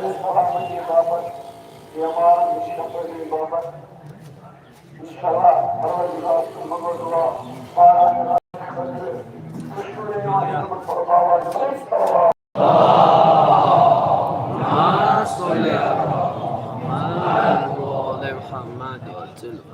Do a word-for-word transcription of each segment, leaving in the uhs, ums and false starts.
سلامتی باپتھ، ایمان نِش شفٲعی باپتھ، انشاءاللہ، پروردگار سُنٛد منظور دعا، بارہ کشمیٖر یِوان چھِ تِمن پرباوان، صلوات۔ اللهم صل على محمد وآل محمد وسلم.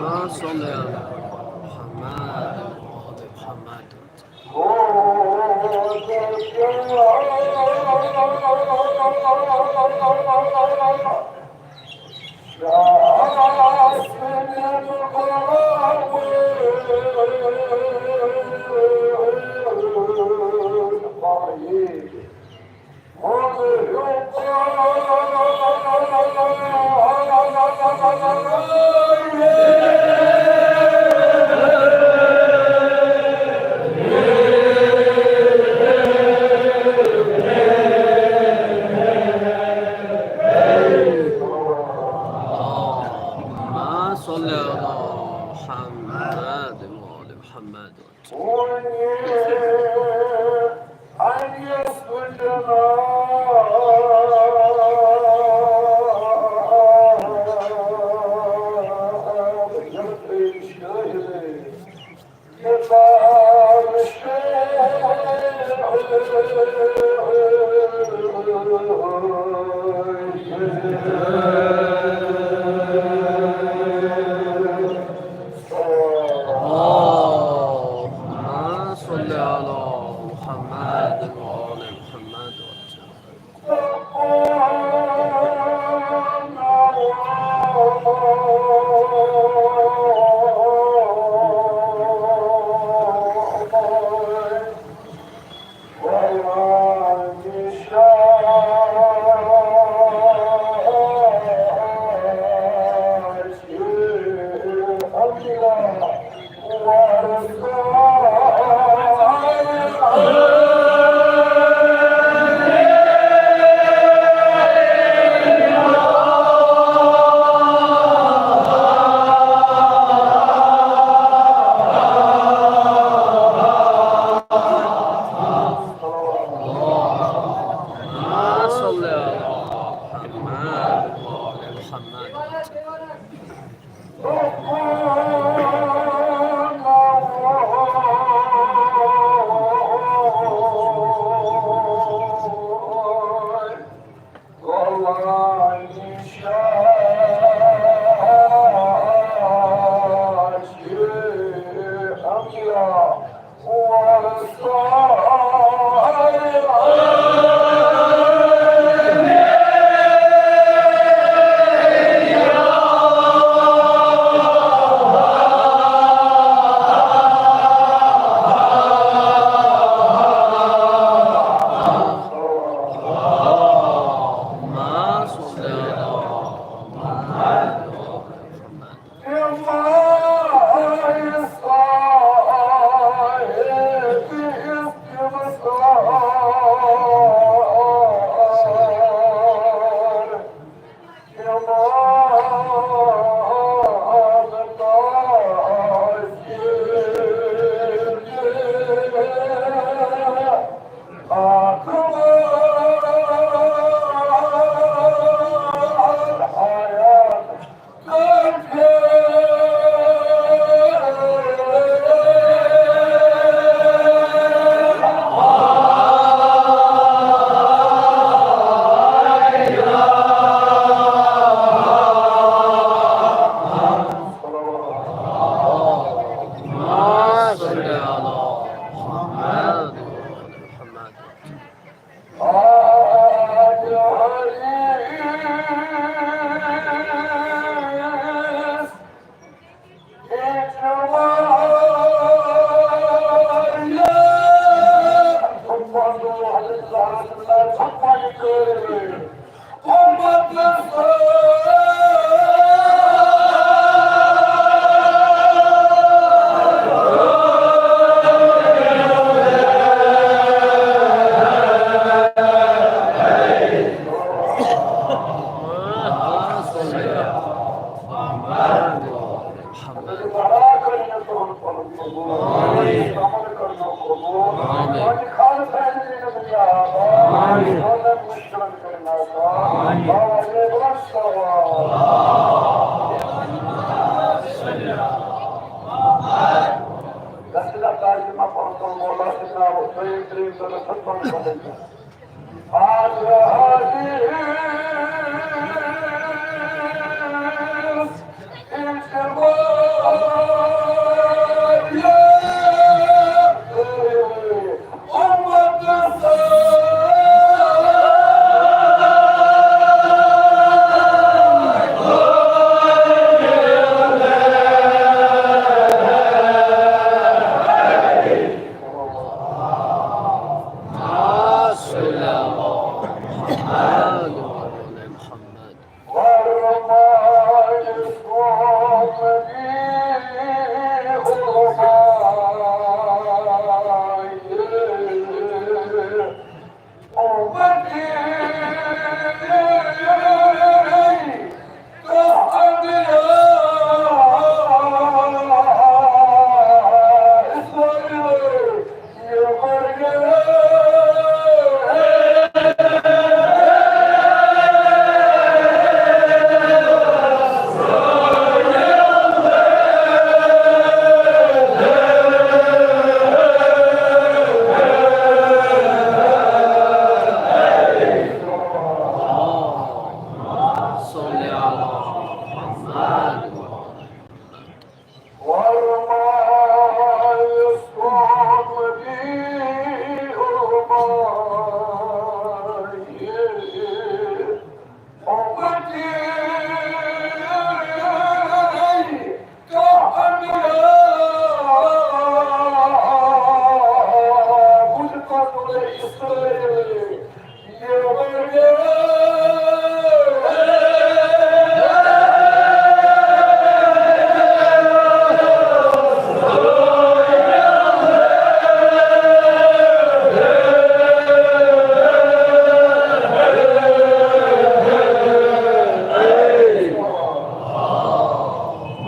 اللهم صل على محمد وآل محمد. اللهم صل على محمد وآل محمد. اللهم صل على محمد وآل محمد. اللهم صل على محمد وآل محمد.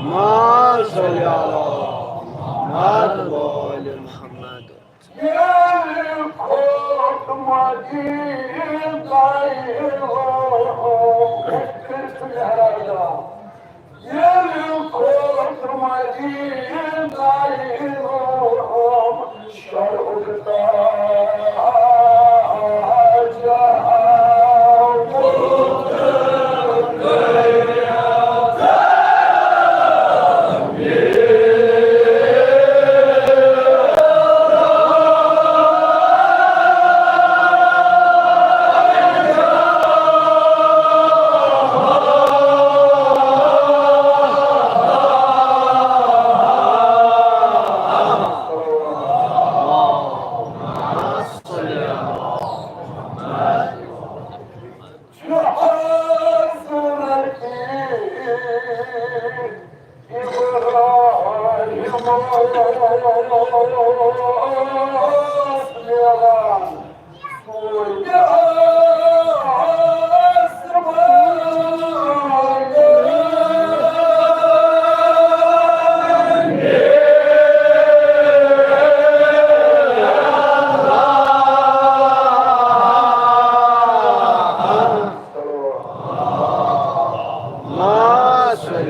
ما صلی علی محمد و آل محمد۔ ییٚلہِ کھوٚت مدیٖنہٕ، کٔرِتھ محراب جواب۔ ییٚلہِ کھوٚت مدیٖنہٕ، شرعُک تاج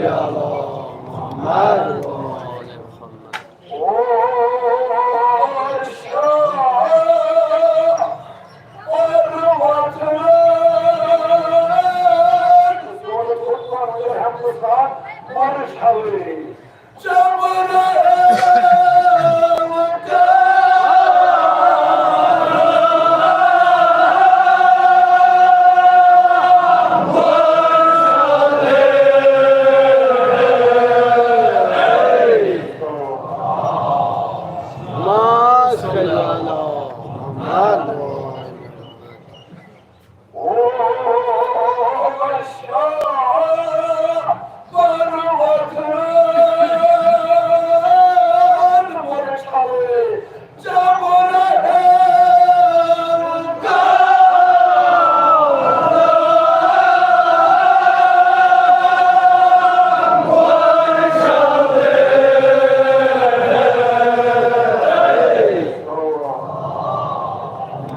آو۔ محمد وآل محمد.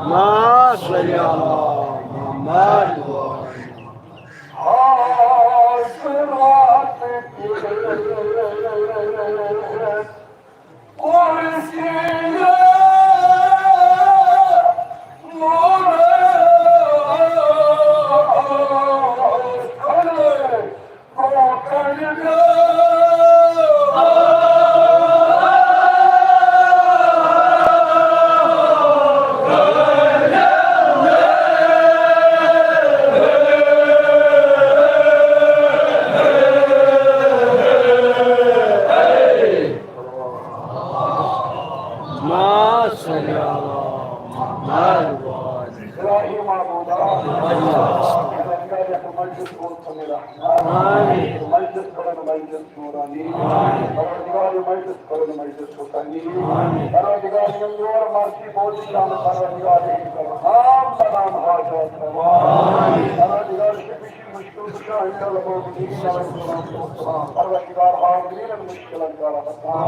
ما صلی علی محمد. ما صلی علی محمد. الہی معبودا، مجلس کن سمیر رحمان. آمین. مجلس کرن مجلس نورانی. آمین. پروردگار، مجلس کرن مجلس حسینی. آمین. پروردگار، یم یور مرضی بوزی شان، پروردگار، ان تمام تمام حاجات روا. آمین. پروردگار، شفیع مشکل کشا امیر المومنین علیہ الصلوۃ والسلام. پروردگار، حاضرین مشکلن کر آسان،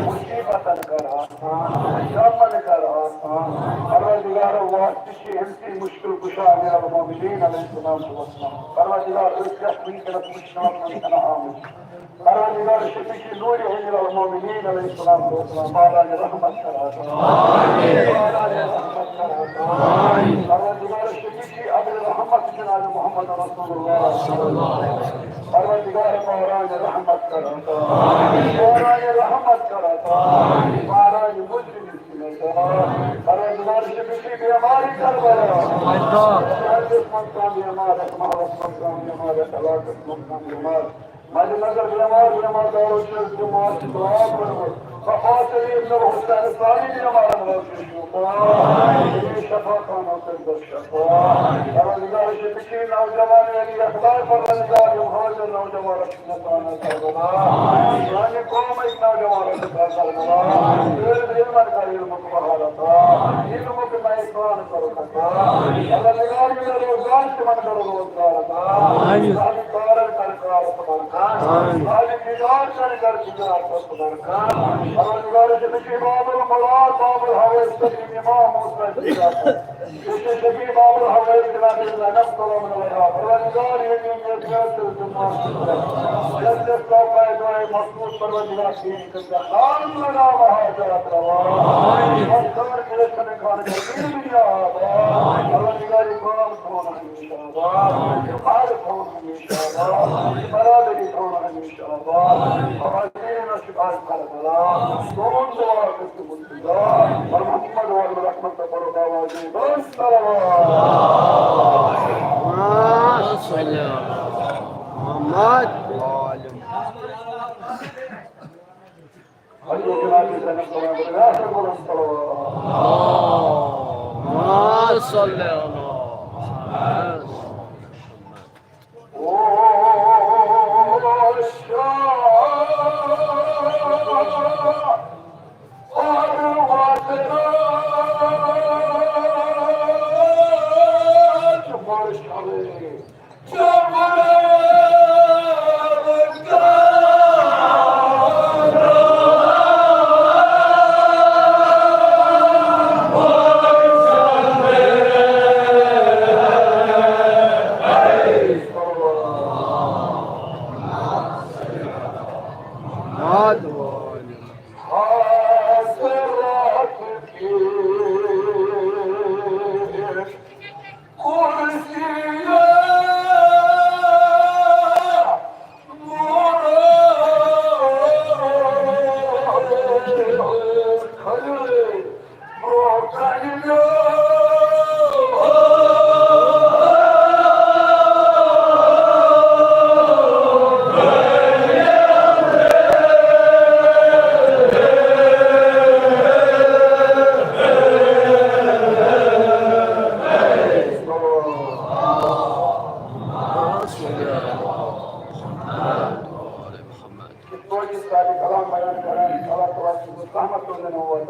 مصیبتن کر آسان، غمن کر آسان. پروردگار، واسطہ چھ امسی مشکل کشا امیر المومنین علیہ الصلوۃ والسلام. پروردگار، اس یتھ وٕنکیٚنس مشکلس منٛز چھنہٕ آمٕتۍ. پروردگار، شفیع نور امیر المومنین علیہ الصلوۃ والسلام، باران رحمت کر آسان. باران رحمت کر آسان. پروردگار، شفیع ابر رحمت جناب محمد رسول اللہ صلی اللہ علیہ وسلم. پروردگار، باران رحمت کر عطا. باران رحمت کر عطا. باران مجرم سنتا. پروردگار، شفیع بیماری کربلا. محلس منٛز کانٛہہ بیمار، یتھ محلس منٛز کانٛہہ بیمار، یتھ علاقس منٛز کانٛہہ بیمار. مد نظر بیمار، بیمار دارو چھِ جماعت دعا کرو. وفات شریف نور حسین ساری بیمارن واسطے شفا. شفا خانہ کر دو شفا. پروردگار، شفیع نوجوان علی اخبار، پروردگار، یم حاضر نوجوان نتانا کربلا. سانہِ قومٕکۍ نوجوانن تہِ کر کربلا. علم، علمن کر علمُک بحر عطا. علمُک میدان کر عطا. پروردگار، یِم روزدار تِمن کر روزگار عطا. سانہِ کارن کر کار تہٕ برکان. سانہِ تجارت کر تجارت تہٕ برکان. پروردگار، شفیع باب المراد، باب الحوائج، سلیم امام موسیٰ تجارت. شفیع باب الحوائج جناب زینب سلام علیہا. پروردگار، یہ دین یہ دین سے تم یس یس کا پیدا ہے مخصوص پروردگار دین کے جہان لگا وہاں جات روا. ہم سر کے سنے کھانے کے دین دنیا آباد. پروردگار، امام کون ہے؟ آباد. ہر کون ہمیشہ آباد. برادری کون ہمیشہ آباد. اور دین شکار کربلا. کون دعا کرتے؟ اور محمد وآل رحمت پر دعویٰ دے. بس صلوات. اللهم صل على محمد وآل محمد. حضور جناب زینب سلام علیہا، بلند صلوات. اللهم صل على محمد. حضرت کی کرسی کِتھ پٲٹھۍ چھِ صاحب کلام بیان کران، اللہ تعالیٰ سٕنٛز رحمت روزن وول۔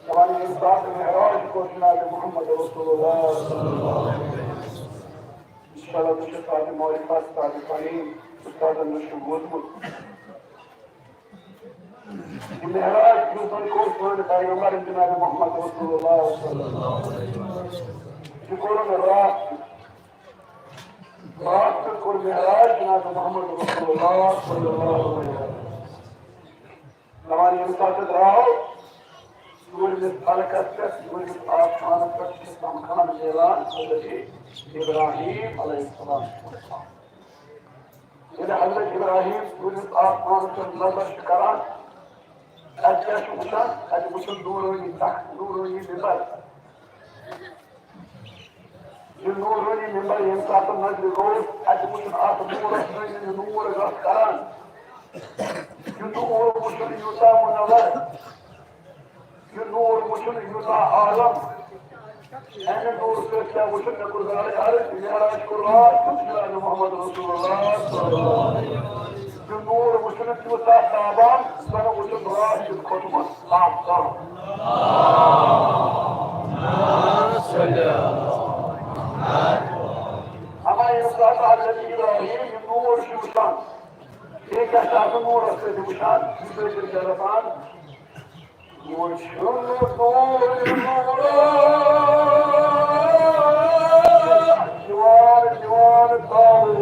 دَپان، ییٚمہِ ساتہٕ معراج کوٚر جناب محمد رسول اللہ صلی اللہ علیہ وسلم، انشاءاللہ تُہۍ چھِو صاحب معرفت، صاحب تعلیم، اُستادن نِش چھُ بوٗزمُت۔ یہِ معراج یُس زَن کوٚر سٲنۍ پیغمبر جناب محمد رسول اللہ صلی اللہ علیہ وسلم، یہِ کوٚرُن راتھ کیُتھ۔ راتھ کیُتھ کوٚر معراج جناب محمد رسول اللہ صلی اللہ علیہ وسلم۔ دَپان، ییٚمہِ ساتہٕ درٛاو ژوٗرمِس فلکس پٮ۪ٹھ، ژوٗرمِس آسمانس پٮ۪ٹھ چھُ سمکھان میلان حضرت ابراہیم علیہ السلام۔ ییٚلہِ حضرت ابراہیم ژوٗرمِس آسمانس پٮ۪ٹھ نظر چھُ کران، اَتہِ کیٛاہ چھُ وٕچھان؟ اَتہِ وٕچھُن نوٗرٲنی تخت، نوٗرٲنی مِمبر۔ یہِ نوٗرٲنی مِمبر ییٚمہِ ساتہٕ نظرِ گوٚو، اَتہِ وٕچھُن اَتھ نوٗرَس سۭتۍ یہِ نوٗر گژھ کران۔ یہِ نوٗر وٕچھُن یوٗتاہ مُنَوَر، یہِ نوٗر وٕچھُن یوٗتاہ عالم۔ اَمہِ نوٗر سۭتۍ کیٛاہ وٕچھُن؟ مےٚ کوٚر زارٕ عرض، معراج کوٚر راتھ کیُتھ جناب محمد رسول اللہ صلی اللہ علیہ وسلم۔ یہِ نوٗر وٕچھُن تیوٗتاہ تابان، زَنہٕ وٕچھُن راتھ کیُتھ کھوٚتمُت۔ اما ییٚمہِ ساتہٕ حضرت ابراہیم یہِ نوٗر چھُ وٕچھان، بیٚیہِ کیٛاہ چھُ آسان نوٗرَس سۭتۍ وٕچھان؟ یہِ سۭتۍ چھُ دَپان، وٕچھُن نوٗر نوٗر، جوان جوان تاوُر۔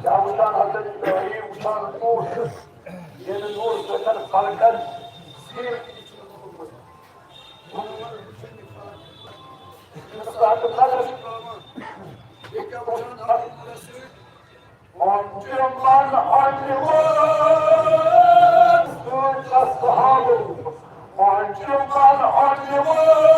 کیٛاہ وٕچھان حضرت ابراہیم؟ وٕچھان نوٗر، ییٚمہِ نوٗر سۭتۍ فلکن سیٖل تہِ چھُ کوٚرمُت۔ ییٚمہِ ساتہٕ نظر چھِ ترٛاوان، یہِ کیٛاہ وٕچھان حضرت ابراہیم؟ اور تِمن عجیبن سۭتۍ اصحابن، تِمن عجیبن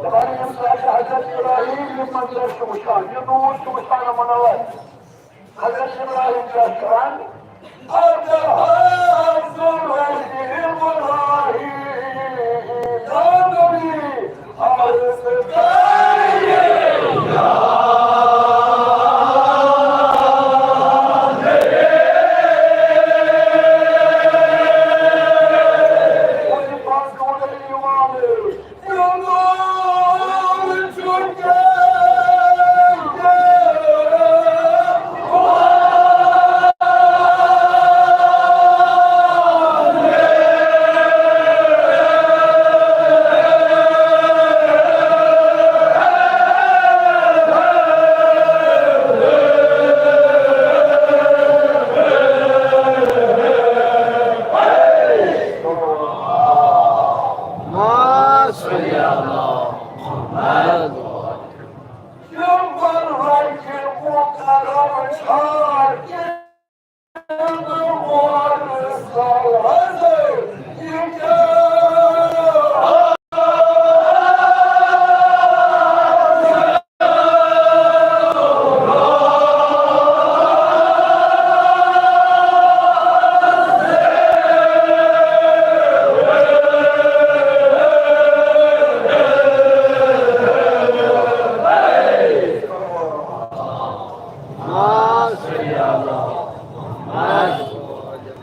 دَپان، ییٚمہِ ساتہٕ حضرت ابراہیم یہِ منظر چھُ وٕچھان، یہِ نوٗر چھُ وٕچھان یِمَن اَلَے۔ حضرت ابراہیم کیٛاہ چھُ کران؟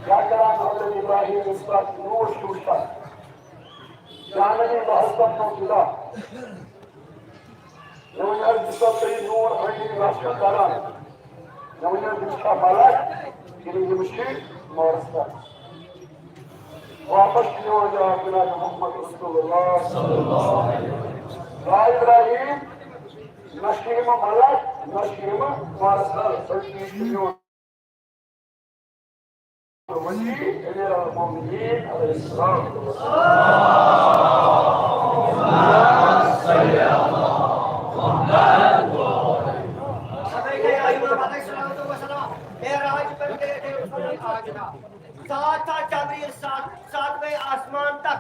کیٛاہ کران حضرت ابراہیم ییٚمہِ ساتہٕ نوٗر چھُ وٕچھان؟ جاننی محبت و خدا۔ مےٚ وَنہِ حظ، بہٕ چھُسو تۄہہِ نوٗر عٲنی رسم کران۔ مےٚ وَنہِ حظ، یِم چھا ملک کِنہٕ یِم چھِ مورثہ؟ واپس چھُ یِوان جواب جناب محمد رسول اللہ صلی اللہ علیہ وسلم۔ یا ابراہیم، نہ چھِ یِم ملک، نہ چھِ یِم مورثہ، بلکہِ یہِ چھُ میون ولی، امیر المومنین علیہ السلام۔ معراج پر گئے تھے، سات تھا جبریل، سات، ساتویں آسمان تک۔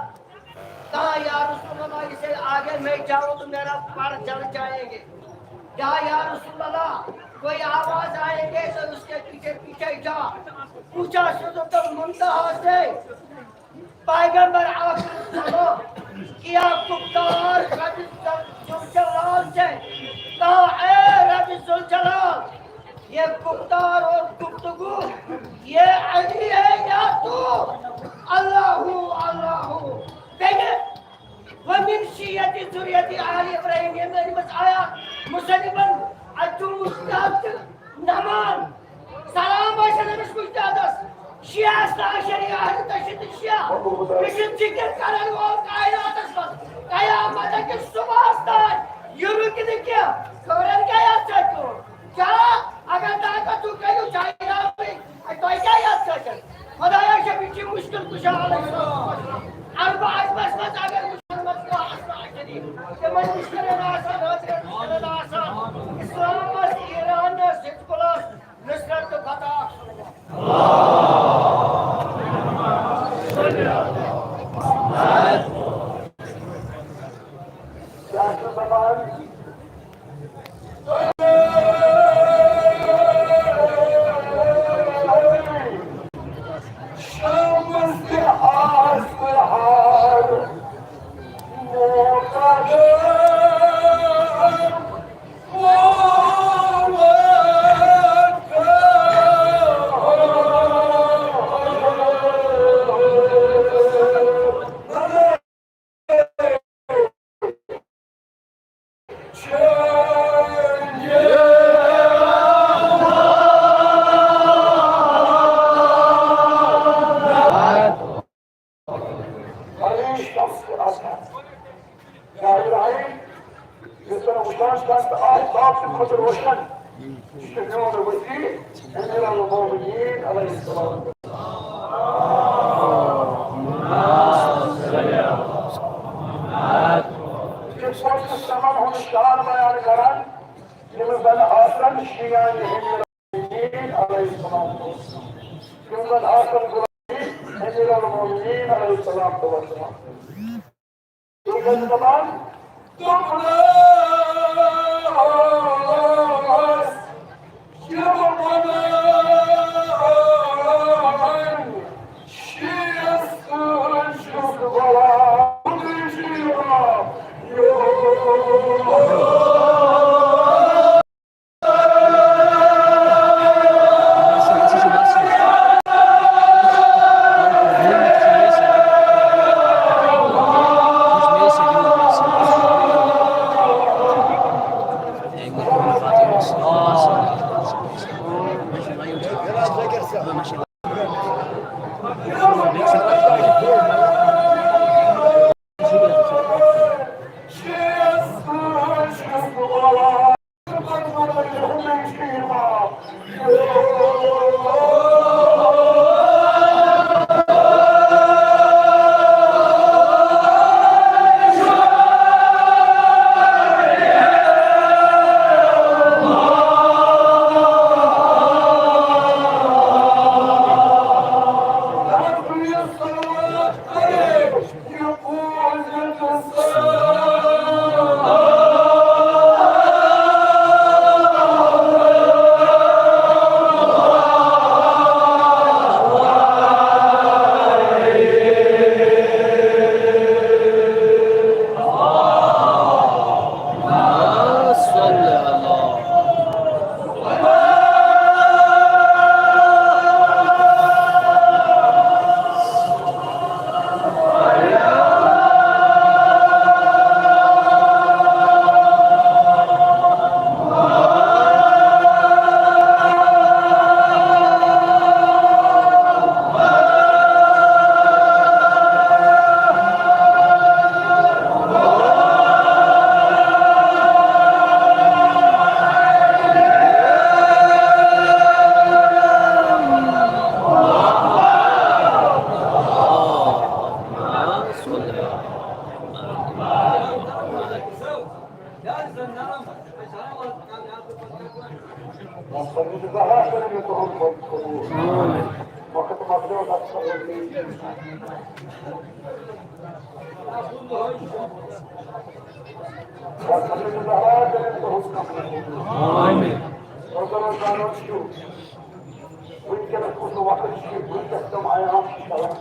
کہا، یا رسول اللہ، اسے آگے میں جاؤ تو میرا پر جل جائیں گے۔ جا یا رسول اللہ، کوئی آواز آئیں گے تو اس کے پیچھے پیچھے جا۔ پوچھا سدرۃ المنتہا سے، پیغمبر آخر الزمان کیا گفتار رب ذوالجلال سے، کہا اے رب ذوالجلال، یہ گفتار اور گفتگو، یہ علی ہے یا تو؟ اللہ، اللہ۔ دیکھیں، ومن شیعتی ذریتی آل ابراہیم، یہ میرے پاس آیا، مسلمن اچھو مستحق نمان۔ سلام باشد أمِس مجتہدس، شیعہ اثنا عشری، اہل تشیع شیعہ، یہِ چھُ ذکر کرن وول کائناتس منٛز قیامت کِس صبحس تام، یہِ رُکہِ نہٕ کینٛہہ۔ خبرن کیٛاہ یتھ سۭتۍ کوٚر؟ کیا؟ اگر طاقت چھُ، کٔرِو چاہے راوٕے۔ اے، تۄہہِ کیٛاہ یتھ سۭتۍ؟ خدایا شفیع چھِ مشکل کُشا علیہ السلام۔ اربع اجمس منٛز اگر مسلمس کانٛہہ اثنا عشری، تِمن مشکلن آسان، حاضرن مشکلن آسان، اسلامس، ایرانس، حزب اللہس، نصرت تہٕ فتح۔ شمس تہِ آسہٕ ہار موقع۔ ظاہر آئی، یُس زن وٕچھان چھِ، تَتھ آفتاب سٕنٛدِ کھۄتہٕ روشن۔ یہِ چھُ میون وزیر، امیر المومنین علیہ السلام۔ یہِ چھُ سوچ تہٕ سمن ہُنٛد شان بیان کران، یِم زن آسن شیعان امیر المومنین علیہ السلام۔ یِم زن آسن غلام امیر المومنین علیہ السلام۔ تِم ٲسۍ دَپان، دوٚپنَس، یہِ وَنان، شیٖس چھُس وَلان، یور۔ آمین۔ وٕنکیٚنَس کُس وقت چھُ، وٕنکیٚس کٕم عیام چھِ چلان؟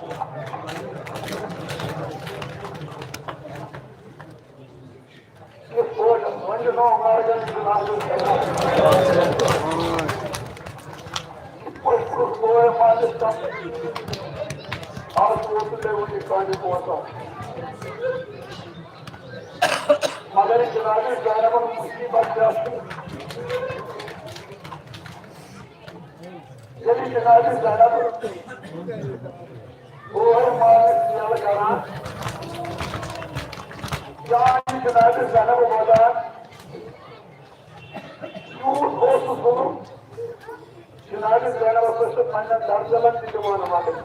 کِتھ پٲٹھۍ وۄنۍ چھُ نوٚو مارجن جناب، کِتھ پٲٹھۍ کوٚر بوے مالِس تَتھ؟ آز ووت نہٕ مےٚ وٕنہِ کامہِ ووتُن۔ مگر جناب زینبن مصیبت کیٛاہ چھِ؟ ییٚلہِ جناب زینب اور مالِک یَلہٕ کران، جان جناب زینب وَدان، یوٗت اوس سُہ ظُلُم۔ جناب زینبَس ٲسۍ پننٮ۪ن دردلن تہِ دِوان وَدٕنۍ۔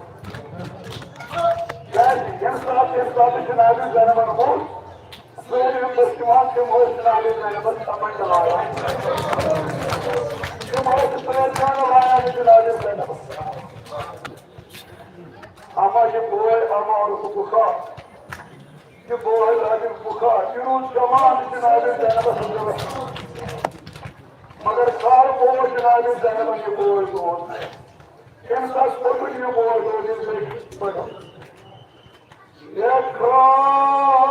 کیٛازِ ییٚمہِ ساتہٕ، ییٚمہِ ساتہٕ جناب زینبَن ووٚن، سٲری یِم پشتِوان، تِم ٲسۍ جناب زینبَس تَمَے چلاوان۔ تِم ٲسۍ پرٛیشان وایان جناب زینبَس۔ اما یہِ بوے، اما اوس بُخار۔ یہِ بوے لٲگِن بُخار، یہِ روٗد جوان جناب زینبَس منٛز۔ مگر کر اوس جناب زینبَن یہِ بوے دود؟ کَمہِ ساتہٕ کوٚرمُت یہِ بوے دود ییٚمہِ سۭتۍ پَتہٕ؟ یہِ کھان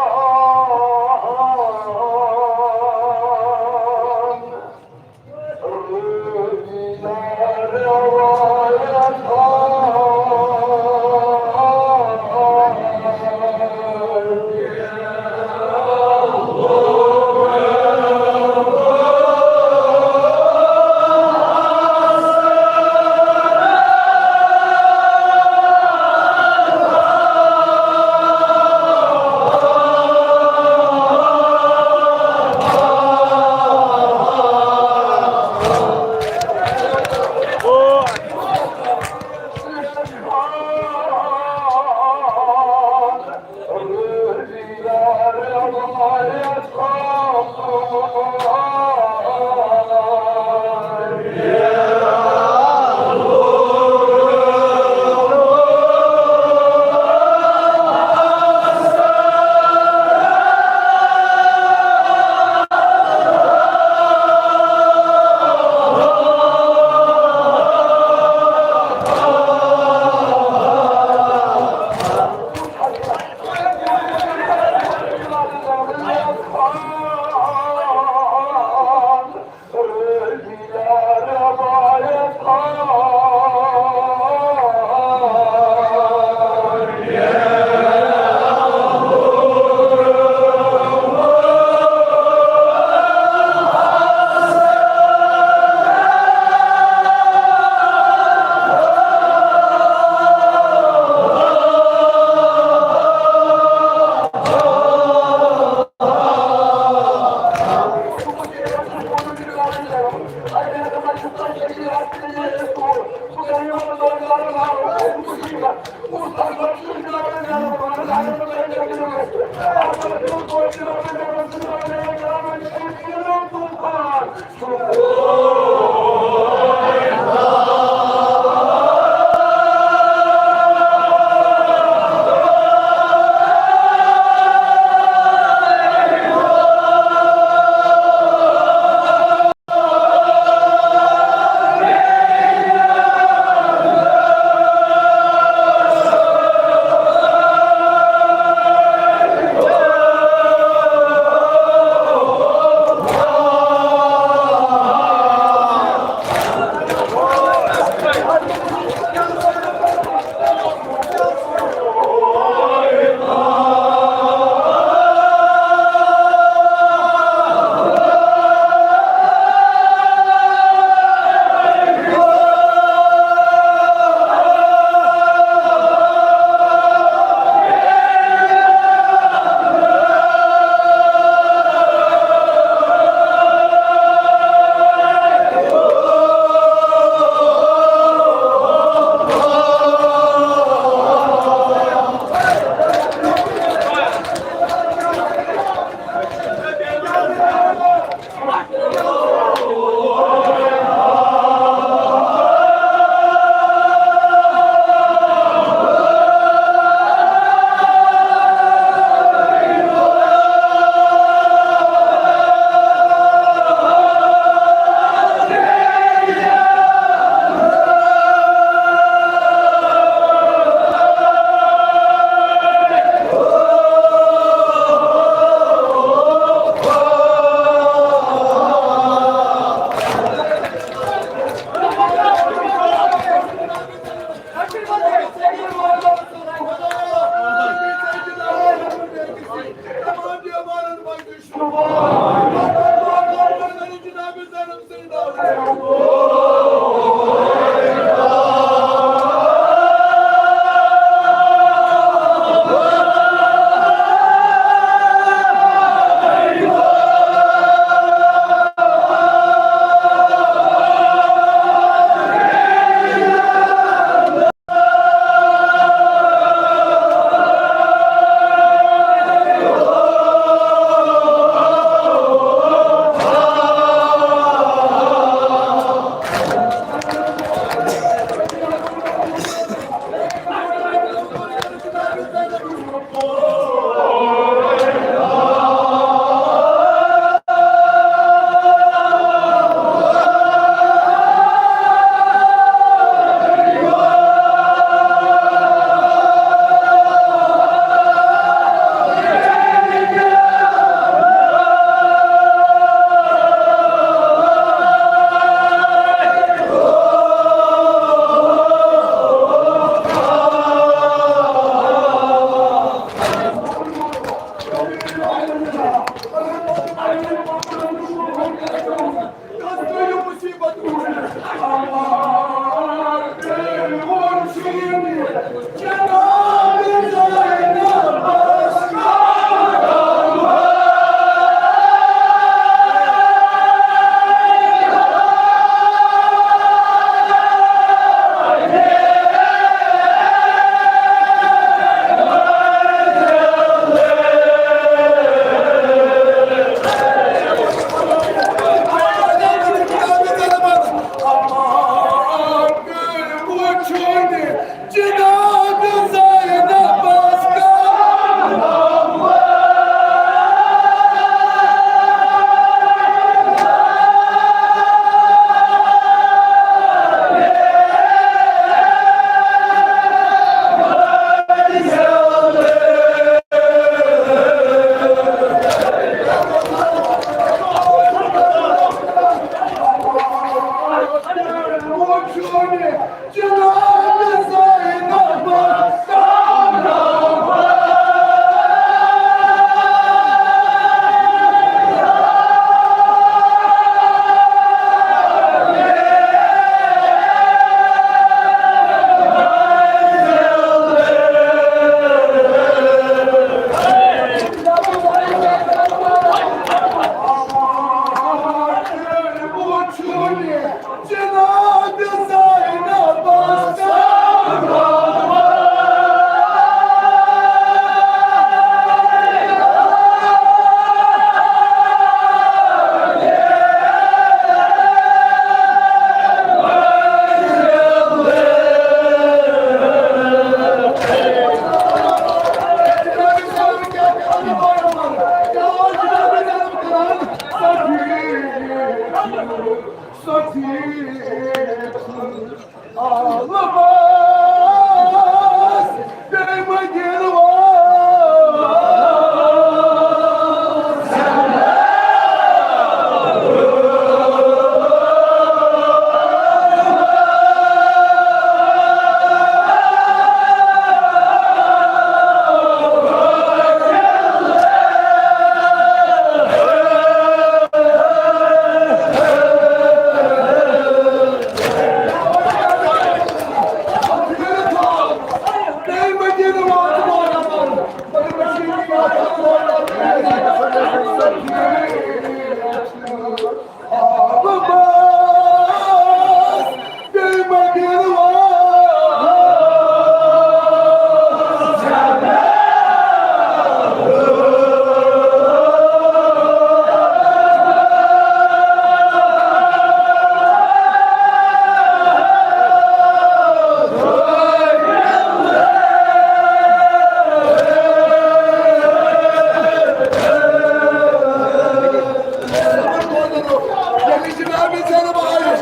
ییٚلہِ جناب زینب آیہِ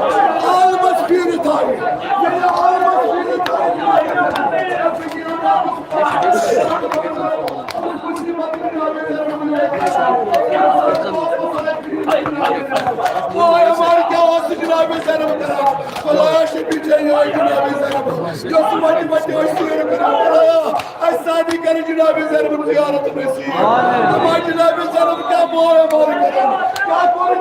عالمس پھیرِتھ آیہِ، ییٚلہِ عالمس پھیرِتھ آیہِ، اوے عمر کیٛاہ اوس جناب زینب کران؟ خدایا شفیع چھے یِہوٚے جناب زینب، یۄس وَتہِ وَتہِ ٲسۍ سیر کران۔ خدایا، اَسہِ سارنٕے کَرِ جناب زینبُن زیارت نصیب۔ اما جناب زینب کیٛاہ بوے بوے کران، کیٛاہ کوٚر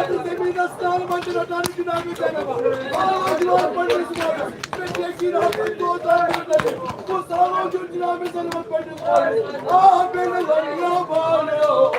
زٔمیٖنَس تَل منٛز چھِ رَٹان جِنابِ زینب۔ آ، جِناب پنٛڈِت صٲب، مےٚ چھِ یقیٖن آسان، دۄہ تام روٗد نہٕ۔ بہٕ سارو چھُس جِنابِ زینبَس پنٛڈِت صٲب۔ آ، بے نظر یا بالو۔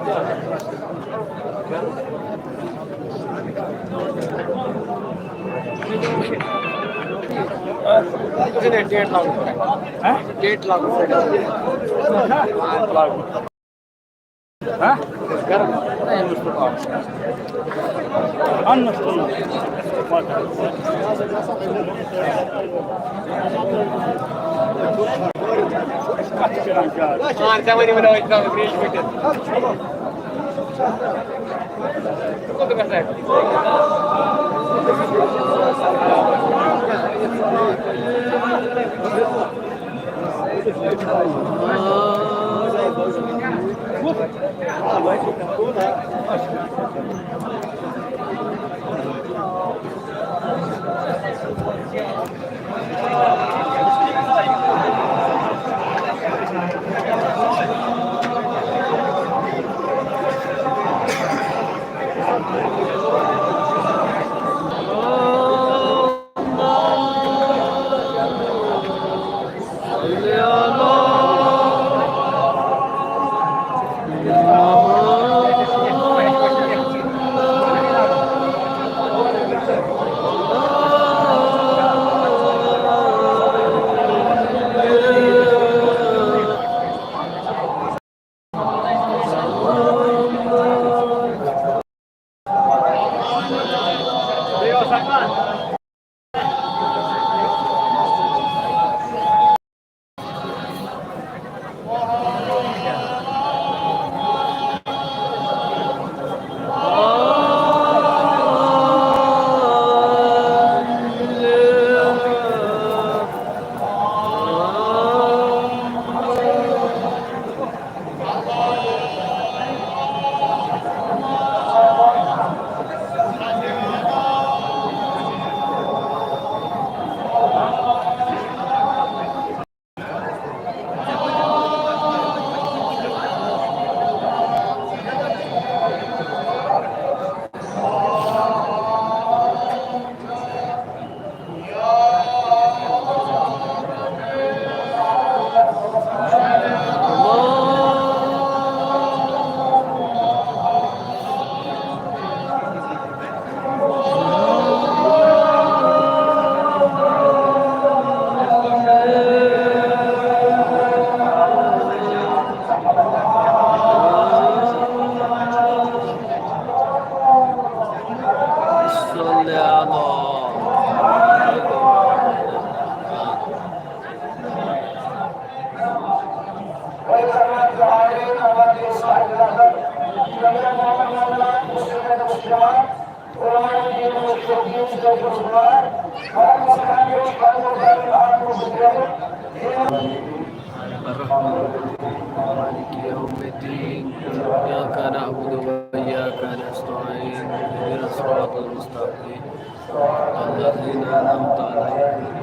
ڈیٹ لاگو۔ ہاں؟ ڈیٹ لاگو۔ ہاں؟ گرم۔ اَنُن۔ کَتھ چھِ کران زیادٕ؟ آ، ژےٚ ؤنِو وۄنۍ أتھۍ ترٛاوَکھ ریش پٔٹِتھ۔ الرحمن الرحيم. مالك يوم الدين. إياك نعبد وإياك نستعين. اهدنا الصراط المستقيم. صراط الذين أنعمت عليهم.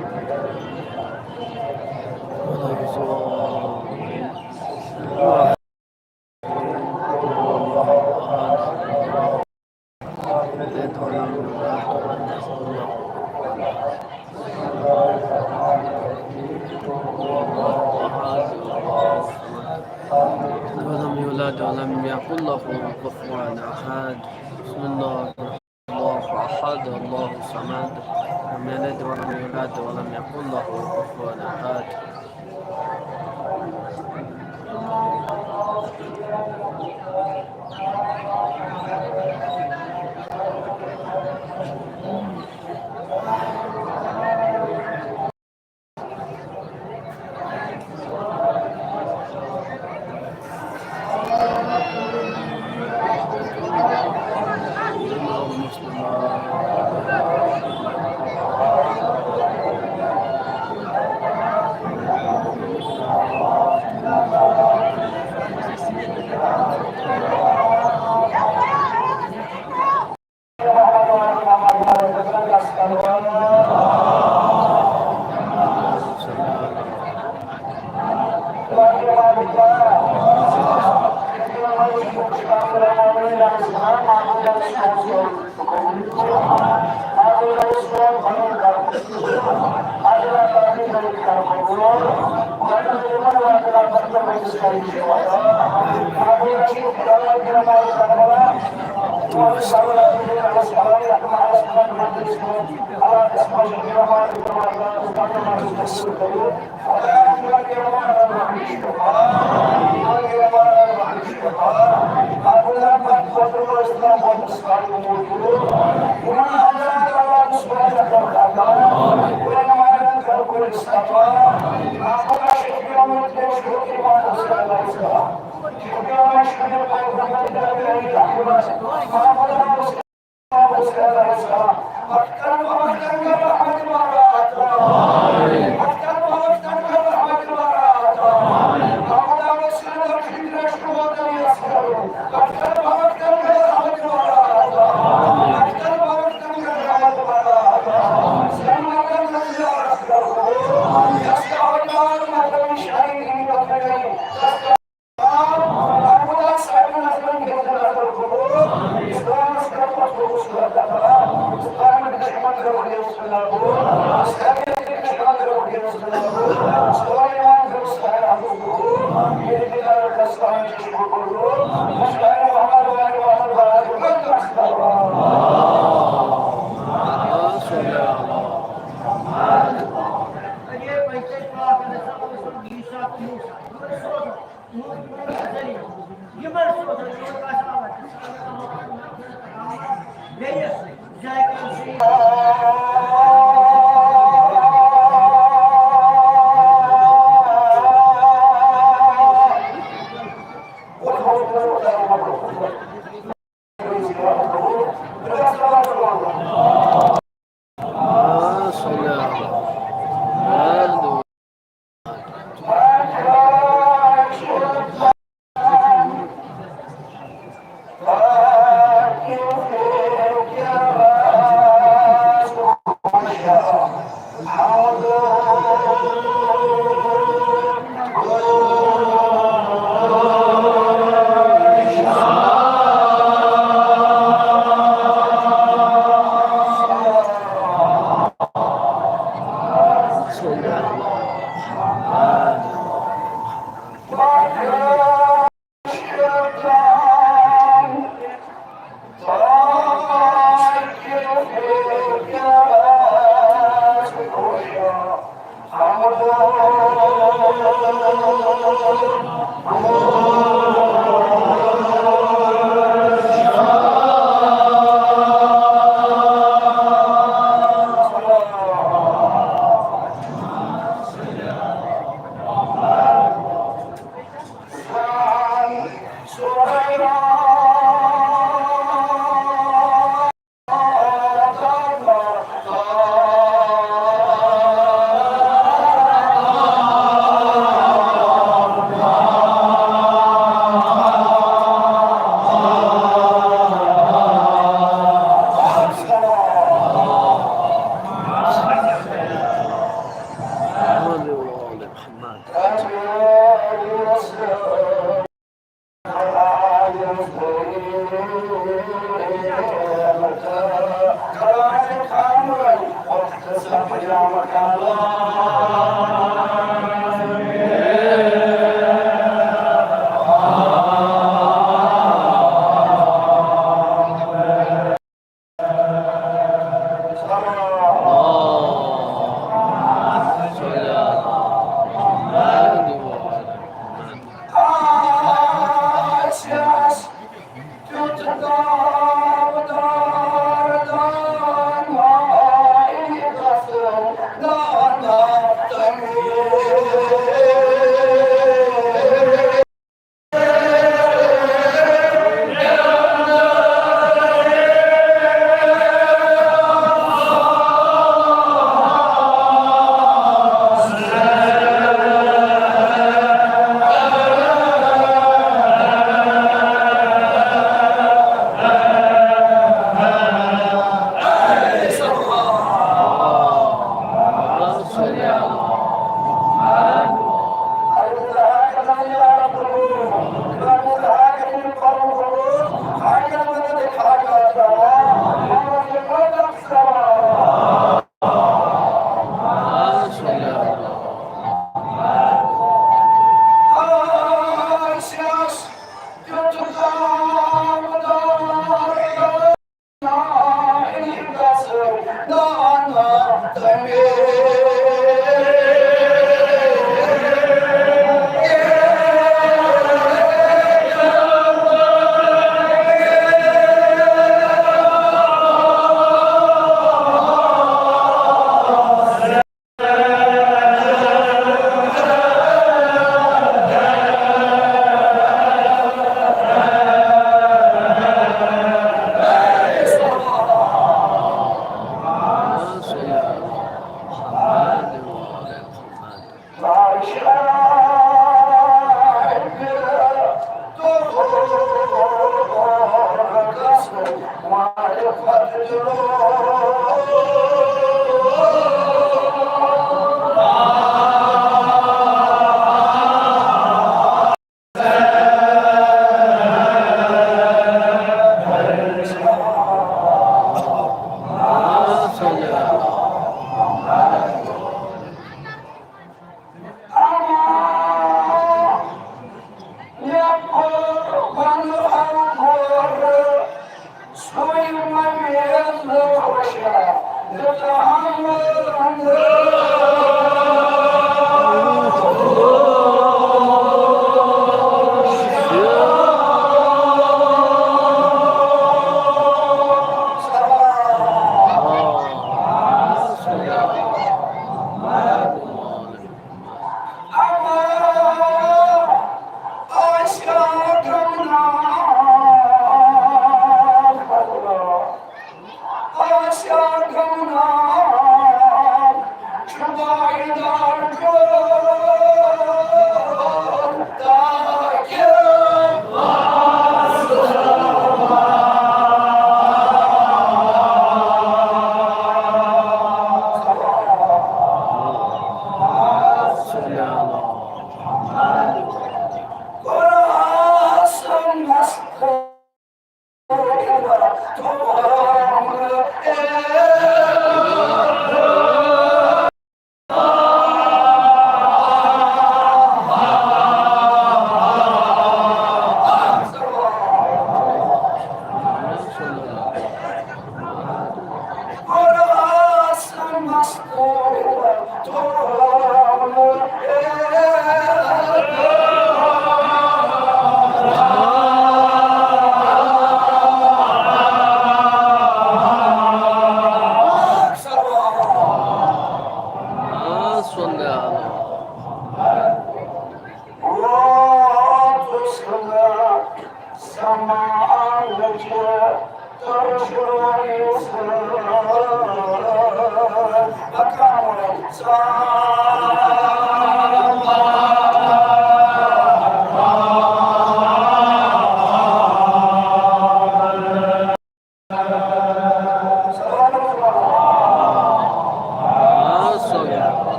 غير المغضوب عليهم ولا الضالين. ولم يولد ولم يكن له كفوا أحد. بسم الله الرحمن الرحيم. الله أحد، الله الصمد، لم يلد ولم يولد ولم يكن له كفوا أحد.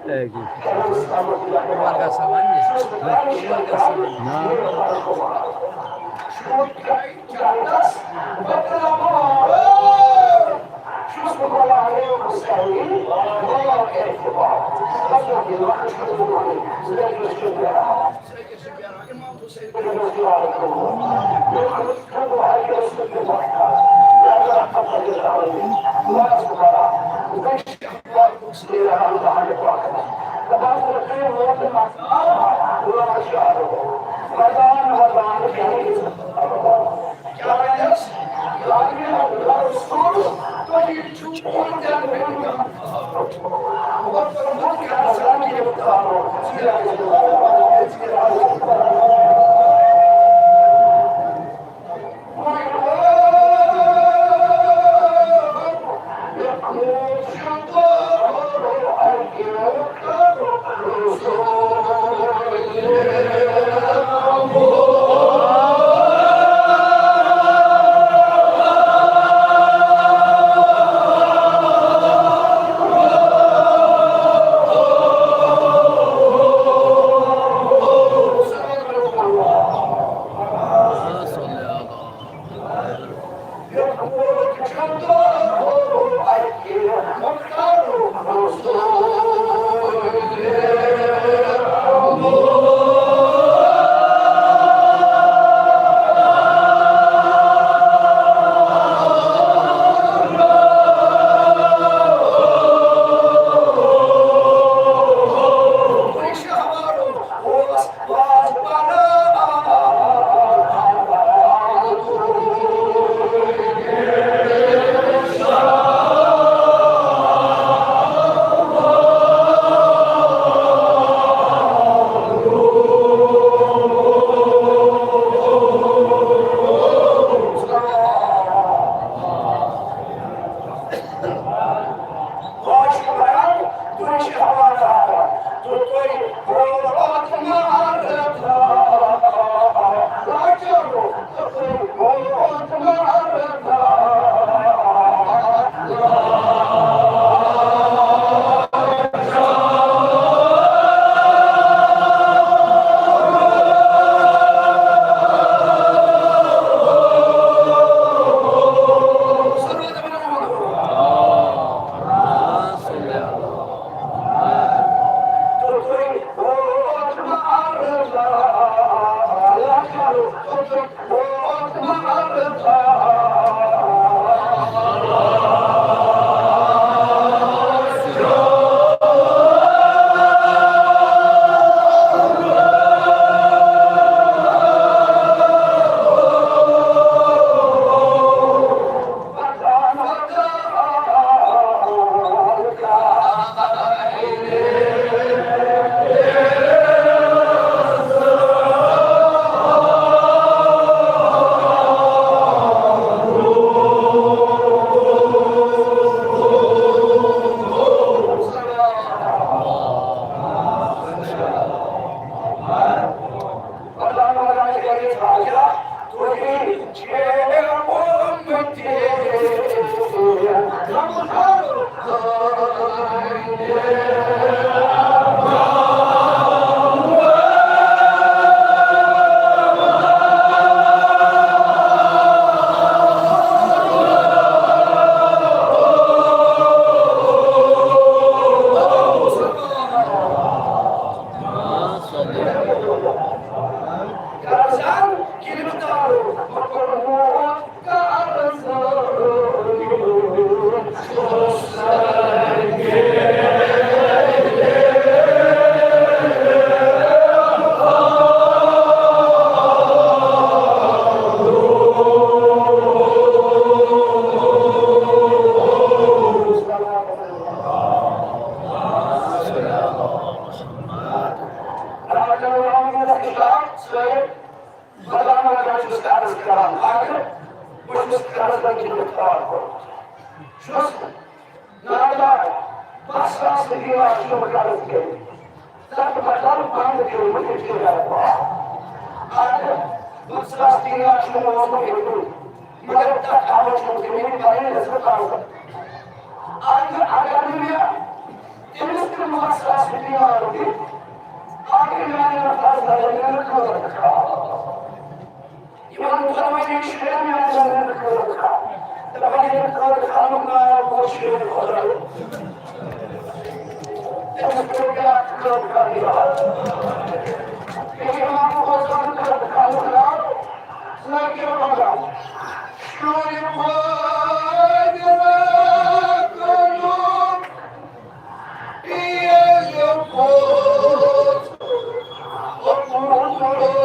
عمر گژھان وننہِ۔ عمر گژھان وننہِ۔ بہٕ چھُس قرض لٔگِتھ اِفطار کوٚرمُت۔ چھُس نادان، بس ساس رۄپیہِ آسہٕ تِم قرض کٔرِتھ۔ تَتھ مطلب بنٛد کٔرمٕتۍ اِفطار۔ اَدٕ بہٕ ساس دِنۍ آسہٕ تِمو اوسمُت ہیوٚتمُت۔ مگر تَتھ آوُس نہٕ تِمَن پَنٕنۍ رِزقہٕ تھاوُن۔ اَدٕ اگر نہٕ مےٚ تٔمِس تہِ یِمن دۄنوٕنی شُرٮ۪ن میٛانٮ۪ن خٲطرٕ، تہٕ پنٛنٮ۪ن خٲطرٕ خانُک ناو گوٚو شُرٮ۪ن خٲطرٕ۔ أمِس پیوٚو بیٛاکھ کٲم کرنہِ۔ ییٚلہِ اِمام حسن خٲطرٕ خانُک ناو، نہ کہِ مطلب، شُرۍ پٲدٕ کرُن۔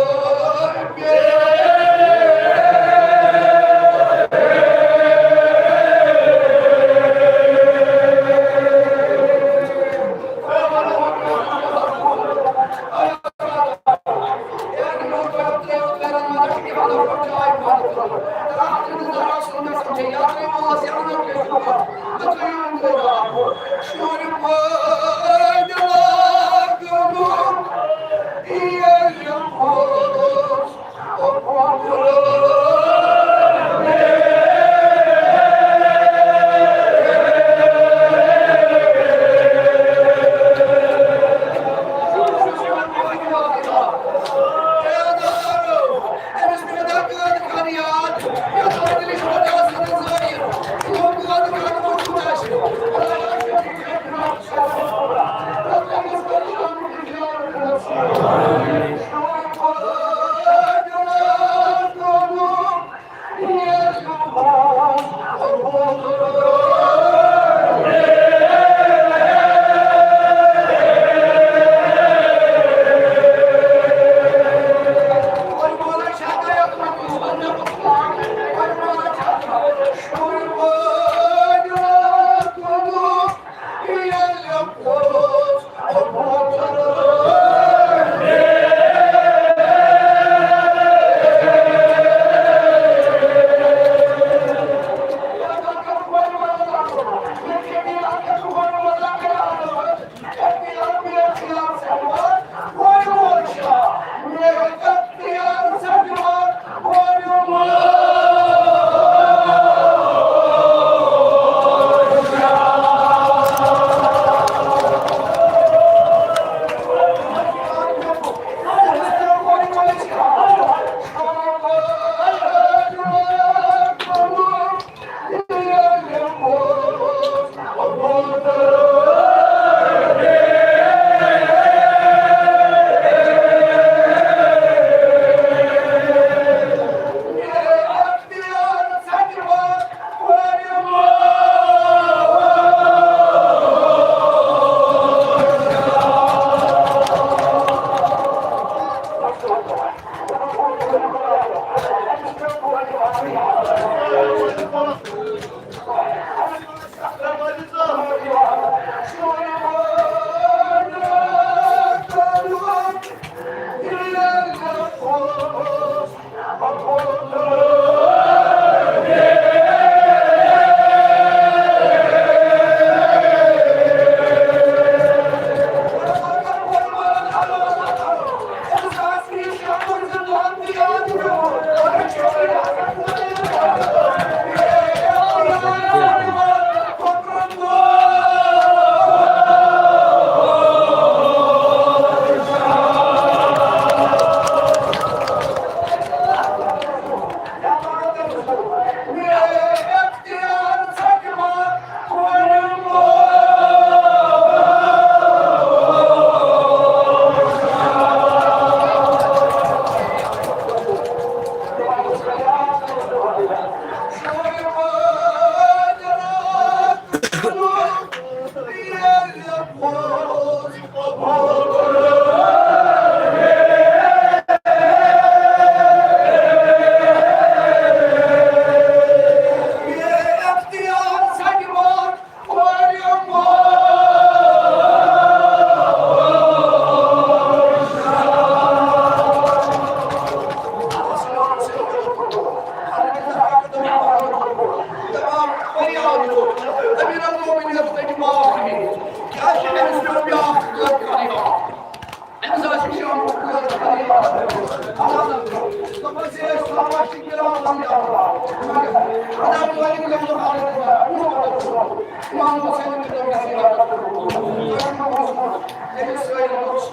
أمِس سۭتۍ اوس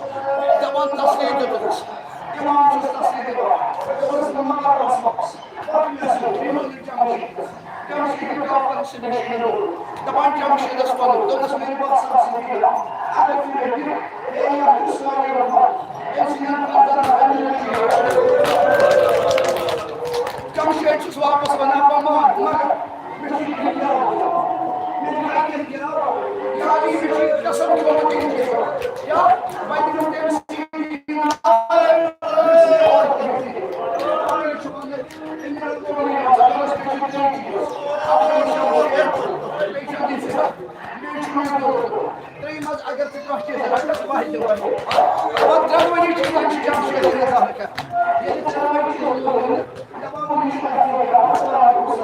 دَپان تسلی دِتُکھ۔ اِمام چھُس تسلی دِوان۔ دوٚپُس، "بہٕ ما کَرٕ وَسوَس؟ پَتہٕ مےٚ سۭتۍ یِمَن جمشیٖدَس۔" جمشیٖد ڈاکٹر سٕنٛدِس نِش نیوٗ۔ دَپان جمشیٖدَس ووٚنُکھ، دوٚپُس، "میٛانہِ باسان سۭتۍ یہِ اَدٕ فِرِ یہِ، ہے، یہِ چھُ سورُے روٚٹمُت۔ أمۍ سٕنٛدٮ۪ن قدرَن اَندر چھُ یہِ۔" جمشیٖد چھُس واپَس وَنان، "بہٕ مانہٕ، مگر مےٚ چھُ یہِ گِلاو، مےٚ چھُ یہِ گِلاو، یا یہِ مےٚ چھُ یہِ قسم کھیوٚمُت، یہِ چھُ یا وۄنۍ دِمو تٔمِس یہِ نار۔" ترٛیٚیِم حظ اگر ژٕ کانٛہہ چیٖز رَٹَکھ، بہٕ ہَے دِمَے۔ پَتہٕ ترٛٮ۪نؤنی چیٖزَن چھِ جمشیٖد رضا کران۔ ییٚلہِ ترٛٮ۪نؤنی چیٖز ووٚن، دَپان، وۄنۍ چھُ اَسہِ یہِ اَسَلام علیکُم۔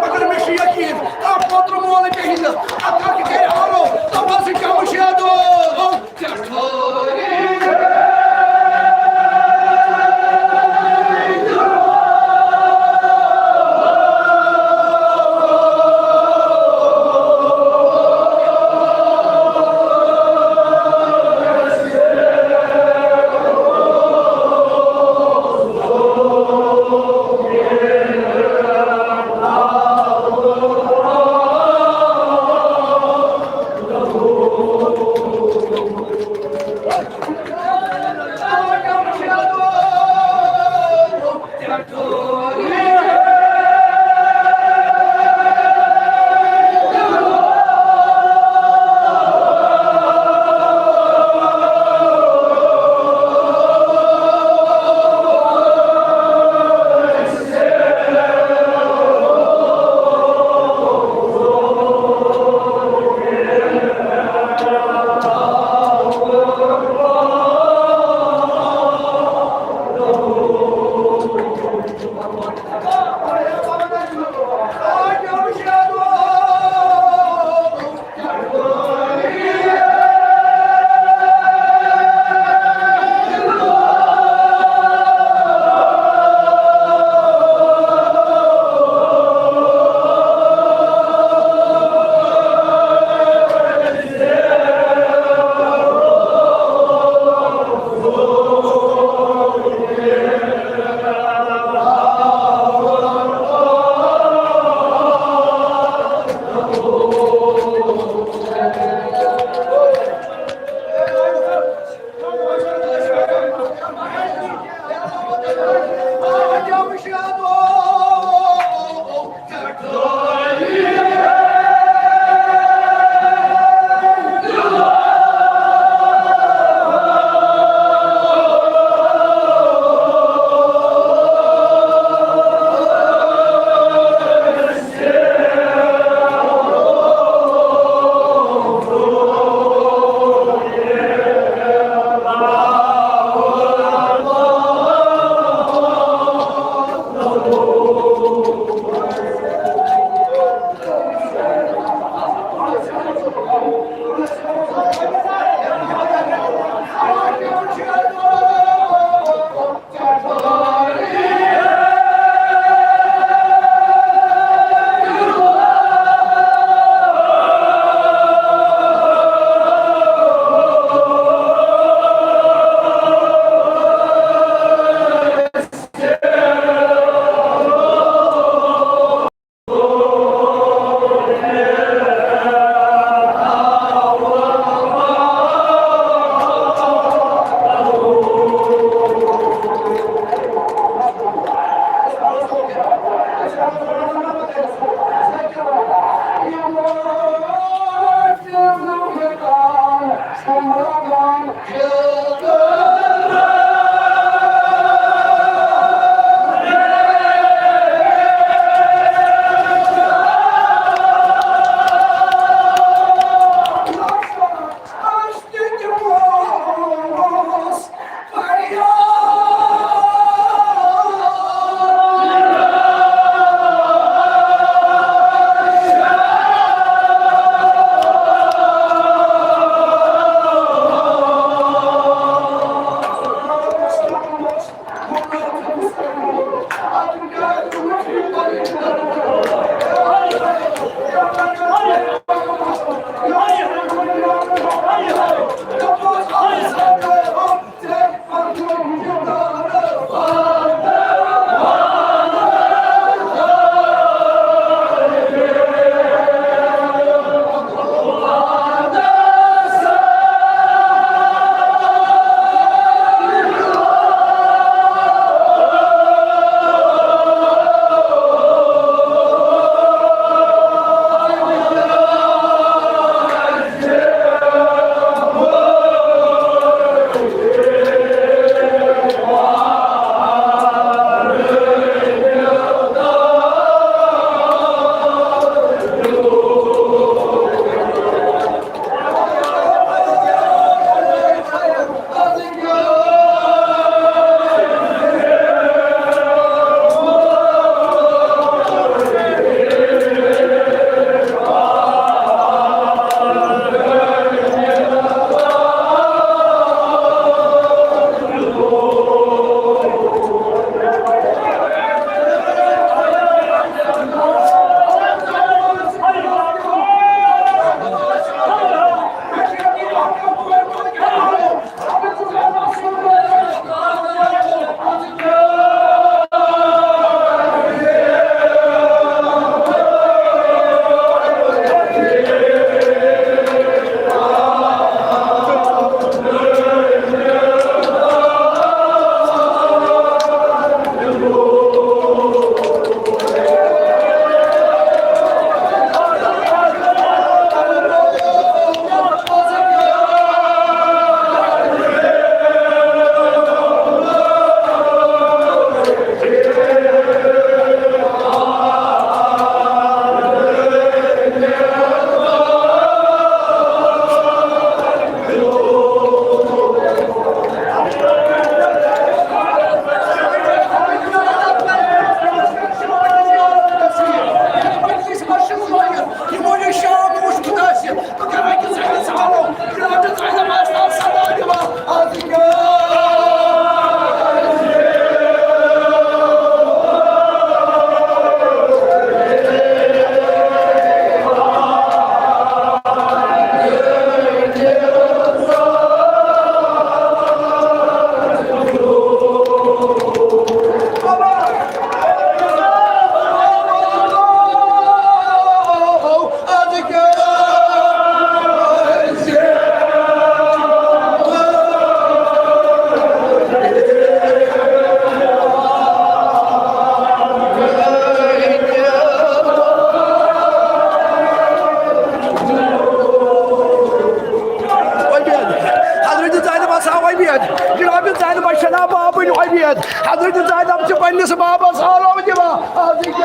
مگر مےٚ چھُ یقیٖن، کانٛہہ پوترٕ مول پیٚیہِ نہٕ، اَتھ کَتھ کَرِ آرو، تَوَے سۭتۍ کَمہٕ شیدو۔ حضرت زینب چھِ پننِس بابس آلو دِوان۔ حضرت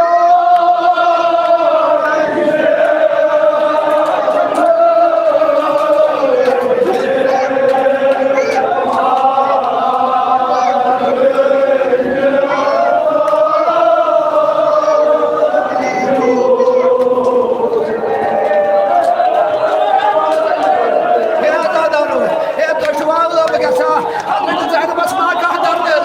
ہے آزادانو، ہے تُہۍ چھِوا لوٚب گژھان؟ حضرت زینبس ما کانٛہہ دم دِل؟